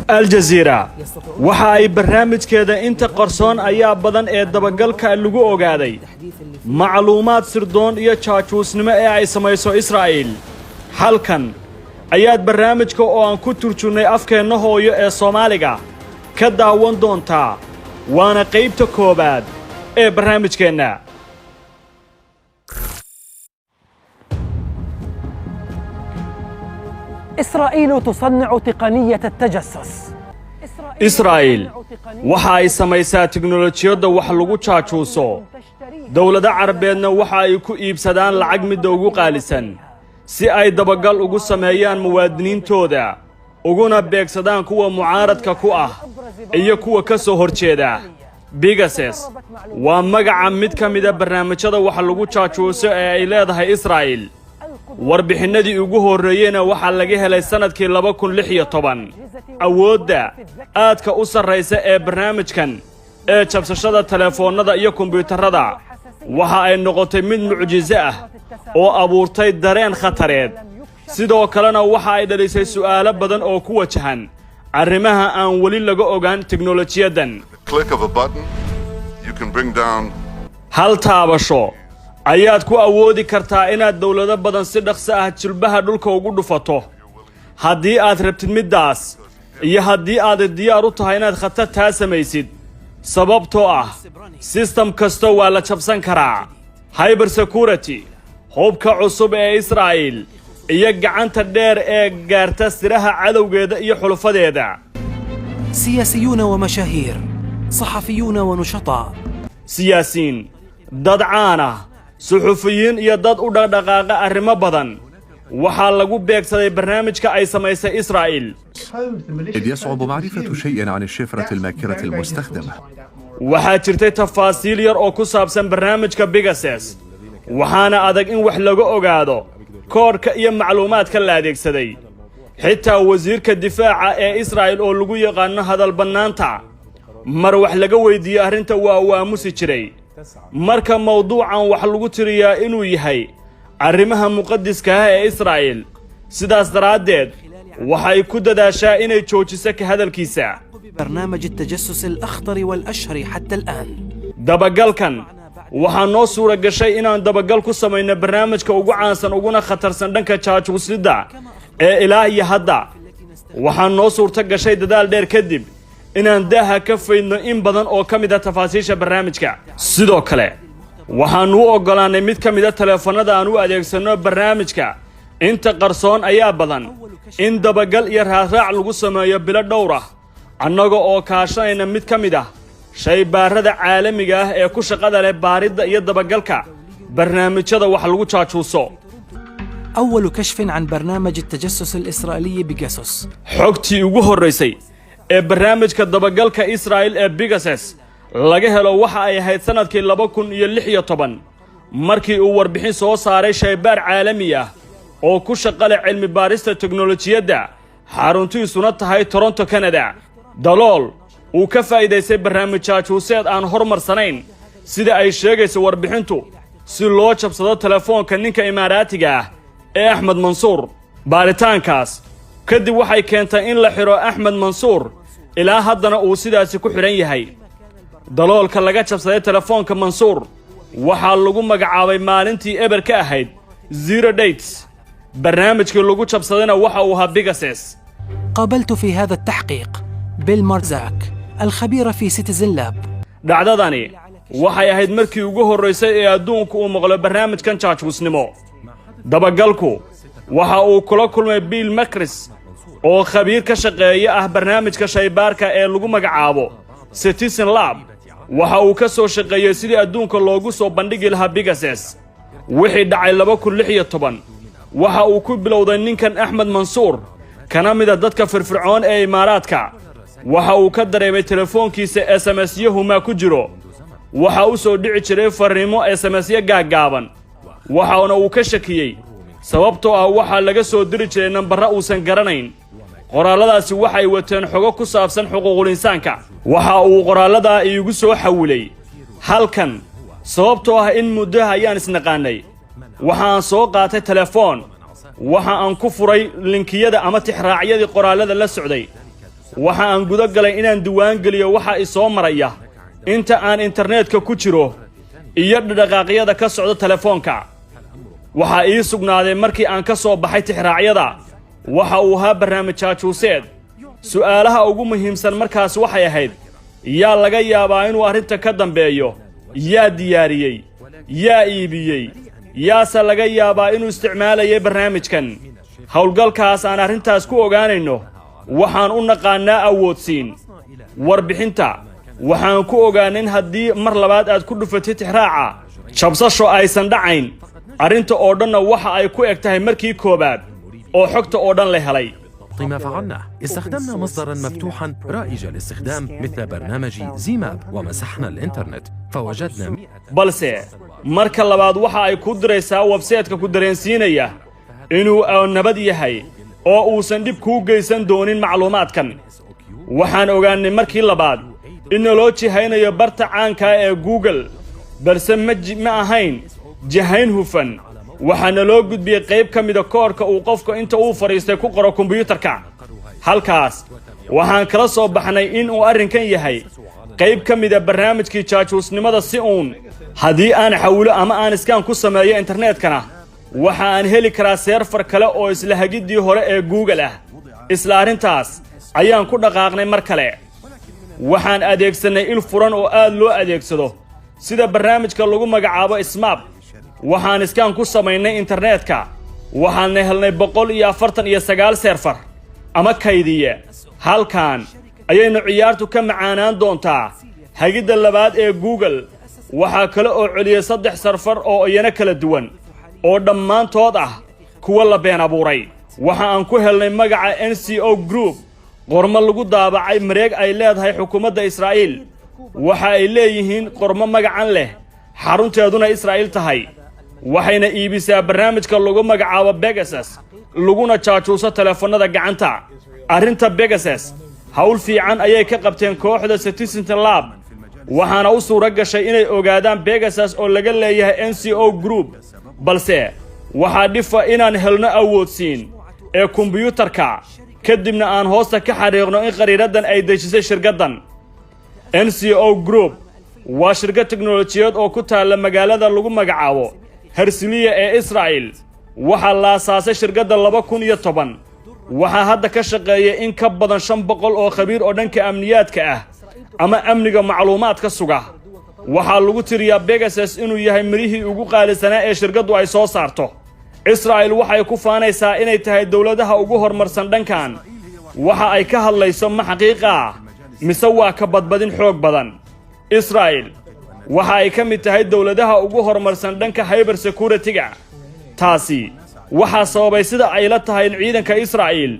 Aljaziira waxa ay barnaamijkeeda Inta Qarsoon Ayaa Badan ee dabagalka lagu ogaaday macluumaad sirdoon iyo jaajuusnimo ee ay samayso Israa'iil. Halkan ayaad barnaamijka oo aan ku turjunnay afkeenna hooyo ee Soomaaliga ka daawan doontaa, waana qaybta koowaad ee barnaamijkeenna. إسرائيل تصنع تقنية التجسس. Israa'iil waxa ay samaysaa tiknolojiyadda wax lagu jaajuuso, dowlado Carabeedna waxa ay ku iibsadaan lacag midda ugu qaalisan si ay dabagal ugu sameeyaan muwaadiniintooda, uguna beegsadaan kuwa mucaaradka ku ah iyo kuwa ka soo hor jeeda. Pegasus waa magaca mid ka mida barnaamijyada wax lagu jaajuuso ee ay leedahay Israa'iil. Warbixinnadii ugu horreeyeyna waxaa laga helay sannadkii 2016. Awoodda aadka u sarraysa ee barnaamijkan ee jabsashada telefoonnada iyo kombiyuutarrada waxa ay noqotay mid mucjiso ah oo abuurtay dareen khatareed. Sidoo kalena waxa ay dhalisay su'aalo badan oo ku wajahan arrimaha aan weli laga ogaan teknolojiyaddan. Click of a button, you can bring down Hal taabasho ayaad ku awoodi kartaa inaad dowlado badan si dhaqso ah jilbaha dhulka ugu dhufato haddii aad rabtid middaas iyo haddii aad diyaar u tahay inaad khatar taa samaysid, sababtoo ah system kasta waa la jabsan karaa. Cyber security, hubka cusub ee Israa'iil iyo gacanta dheer ee gaarta siraha cadowgeeda iyo xulufadeeda. سياسيون ومشاهير، صحفيون ونشطاء. Siyaasiin, dad caan ah, suxufiyiin iyo dad u dhaqdhaqaaqa arrimo badan waxaa lagu beegsaday barnaamijka ay samaysay Israa'iil. إذ يصعب معرفة شيء عن الشفرة الماكرة المستخدمة. Waxaa jirtay tafaasiil yar oo ku saabsan barnaamijka Pegasus, waxaana adag in wax laga ogaado koodhka iyo macluumaadka la adeegsaday. Xitaa wasiirka difaaca ee Israa'il oo lagu yaqaano hadal bannaanta, mar wax laga weydiiyey arrinta waa uu aamusi jiray. Marka mawduucan wax lagu tiriyaa inuu yahay arrimaha muqadiska ah ee Israa'iil, sidaas daraaddeed waxay ku dadaashaa inay joojiso ka hadalkiisa. برنامج التجسس الأخطر والأشهر حتى الآن. Dabagalkan waxaa noo suura gashay inaan dabagal ku samayno barnaamijka ugu caansan uguna khatarsan dhanka jaajuusidda ee ilaa iyo hadda. Waxaa noo suurto gashay dadaal dheer kadib inaan daaha ka faydno in badan oo ka mid a tafaasiisha barnaamijka. Sidoo kale waxaannu u oggolaannay mid ka mida taleefannada aan u adeegsanno barnaamijka Inta Qarsoon Ayaa Badan in dabagal iyo raadraac lagu sameeyo bilo dhowr ah, annaga oo kaashanayna mid ka mid ah shaybaarada caalamiga ah ee ku shaqada leh baaridda iyo dabagalka barnaamijyada wax lagu jaajuuso. أول كشف عن برنامج التجسس الإسرائيلي بيجاسوس. Xogtii ugu horraysay ee barnaamijka dabagalka Israa'il ee Pegasus laga helo waxa ay ahayd sannadkii 2016, markii uu warbixin soo saaray shaybaar caalami ah oo ku shaqa leh cilmi baarista teknolojiyadda, xaruntiisuna tahay Toronto, Canada. Dalool uu ka faa'iidaystay barnaamij jaajuuseed aan hormarsanayn, sida ay sheegayso warbixintu, si loo jabsado telefoonka ninka Imaaraatiga ah ee Axmed Mansuur. Baaritaankaas kadib waxay keentay in la xidho Axmed Mansuur, ilaa haddana uu sidaasi ku xidhan yahay. Daloolka laga jabsaday telefoonka Mansuur waxaa lagu magacaabay maalintii eber ka ahayd, zero dates. Barnaamijkii lagu jabsadayna waxa uu ahaa Pegasus. قابلت في هذا التحقيق بيل مارزاك، الخبير في سيتيزن لاب. Dhacdadani waxay ahayd markii ugu horraysay ee adduunku uu maqlo barnaamijkan jaajuusnimo. Dabagalku waxa uu kula kulmay Bill Macris oo khabiir ka shaqeeya ah barnaamijka shaybaarka ee lagu magacaabo Citizen Lab. Waxa uu ka soo shaqeeyey sidii adduunka loogu soo bandhigi lahaa Pegasus. Wixii dhacay 2016 waxa uu ku bilowday ninkan Axmed Mansuur, kana mida dadka firfircoon ee Imaaraadka. Waxa uu ka dareemay telefoonkiisa SMS-yo humaa ku jiro. Waxa u soo dhici jiray farriimo SMS-yo gaaggaaban, waxaana uu ka shakiyey, sababtoo ah waxaa laga soo diri jiray nambarra uusan garanayn. Qoraalladaasi waxay wateen xogo ku saabsan xuquuqul insaanka. Waxa uu qoraalladaa iigu soo xawilay halkan, sababtoo ah in muddaha ayaan isnaqaanay. Waxa aan soo qaatay telefoon, waxa aan ku furay linkiyada ama tixraacyadii qoraallada la socday. Waxa aan guda galay inaan diiwaan geliyo waxa i soo maraya inta aan internetka ku jiro iyo dhaqaaqyada ka socda telefoonka. Waxaa ii sugnaaday markii aan ka soo baxay tixraacyada, waxa uu ahaa barnaamij jaajuuseed. Su'aalaha ugu muhiimsan markaas waxay ahayd: yaa laga yaabaa inuu arrinta ka dambeeyo? Yaa diyaariyey? Yaa iibiyey? Yaase laga yaabaa inuu isticmaalayay barnaamijkan? Howlgalkaas aan arrintaas ku ogaanayno waxaan u naqaannaa awoodsiin. Warbixinta waxaan ku ogaanay in haddii mar labaad aad ku dhufatid tixraaca, jabsasho aysan dhacayn. Arrinta oo dhanna waxa ay ku eg tahay markii koowaad oo xogta oo dhan la helay. ما فعلناه، استخدمنا مصدرا مفتوحا رائج الاستخدام مثل برنامج زيماب، ومسحنا الإنترنت فوجدنا Balse marka labaad waxa ay ku diraysaa website-ka ku dareensiinaya inuu nabad yahay oo uusan dhib kuu geysan doonin macluumaadkan. Waxaan ogaannay markii labaad in naloo jihaynayo barta caankaa ee Google, balse ma ahayn jihayn hufan. Waxaa naloo gudbiyey qayb ka mida koodhka uu qofka inta uu fadhiistay ku qoro kombiyuutarka. Halkaas waxaan kala soo baxnay in uu arrinkan yahay qayb ka mida barnaamijkii jaajuusnimada. Si uun haddii aan xawilo ama aan scan ku sameeyo internetkana, waxa aan heli karaa server kale oo isla hagiddii hore ee Google ah. Isla arrintaas ayaan ku dhaqaaqnay mar kale. Waxaan adeegsannay il furan oo aad loo adeegsado, sida barnaamijka lagu magacaabo Nmap. Waxaan scan ku samaynay internetka, waxaanna helnay 149 server ama kaydiye. Halkan ayaynu ciyaartu ka macaanaan doontaa. Hagidda labaad ee Google waxaa kale oo celiyey saddex server oo iyana kala duwan oo dhammaantood ah kuwa la been abuuray. Waxa aan ku helnay magaca NCO Group qormo lagu daabacay mareeg ay leedahay xukuumadda Israa'iil. Waxa ay leeyihiin qormo magacan leh, xarunteeduna Israa'iil tahay, waxayna iibisaa barnaamijka lagu magacaabo Pegasus, laguna jaajuuso teleefannada gacanta. Arrinta Pegasus hawl fiican ayay ka qabteen kooxda Citizen Lab, waxaana u suuro gashay inay ogaadaan Pegasus oo laga leeyahay NCO Group. Balse waxaa dhifa inaan helno awoodsiin ee kombiyuutarka, kadibna aan hoosta ka xariiqno in khariiraddan ay dejisay shirkaddan. NCO Group waa shirkad teknolojiyad oo ku taalla magaalada lagu magacaabo Herzliya ee Israa'il. Waxaa la aasaasay shirkadda 2010. Waxaa hadda ka shaqeeya in ka badan 500 oo khabiir oo dhanka amniyaadka ah ama amniga macluumaadka suga. Waxaa lagu tiriyaa Pegasus inuu yahay mirihii ugu qaalisanaa ee shirkaddu ay soo saarto. Israa'il waxay ku faanaysaa inay tahay dowladaha ugu horumarsan dhankan. Waxa ay ka hadlayso ma xaqiiqa ah mise waa ka badbadin xoog badan? Israa'il waxa ay ka mid tahay dowladaha ugu horumarsan dhanka cyber security-ga. Taasi waxaa sababay, sida ay la tahay, in ciidanka Israa'iil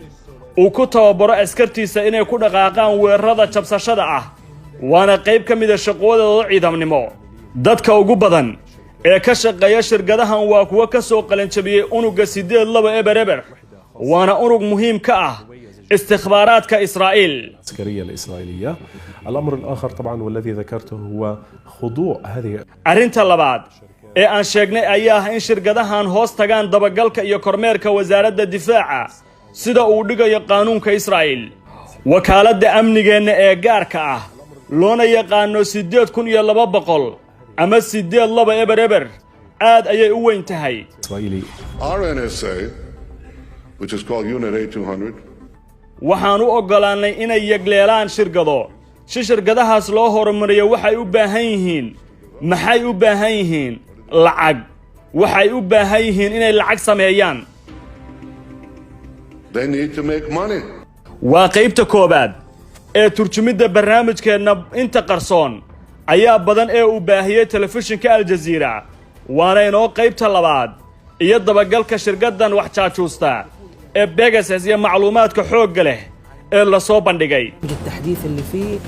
uu ku tababaro askartiisa inay ku dhaqaaqaan weerarada jabsashada ah, waana qayb ka mida shaqooladooda ciidamnimo. Dadka ugu badan ee ka shaqeeya shirkadahan waa kuwo ka soo qalinjabiyey unugga 8200, waana unug muhiim ka ah istikhbaaraadka Israa'iil. العسكرية الإسرائيلية. الأمر الآخر طبعا والذي ذكرته هو خضوع هذه Arrinta labaad ee aan sheegnay ayaa ah in shirkadahan hoos tagaan dabagalka iyo kormeerka wasaaradda difaaca, sida uu dhigayo qaanuunka Israa'iil. Wakaaladda amnigeenna ee gaarka ah, loona yaqaano 8200 ama 8200, aad ayay u weyn tahay. إسرائيلي. Our NSA, which is called Unit 8200, Waxaan u oggolaannay inay yagleelaan shirkado si shirkadahaas loo horumariyo. Waxay u baahan yihiin, maxay u baahan yihiin? Lacag. Waxay u baahan yihiin inay lacag sameeyaan. They need to make money. Waa qaybta koowaad ee turjumidda barnaamijkeenna inta qarsoon ayaa badan ee uu baahiyey telefishinka Aljaziira, waana inoo qaybta labaad iyo dabagalka shirkaddan wax jaajuusta ee Pegasus iyo macluumaadka xoogga leh ee la soo bandhigay. التحديث اللي فيه.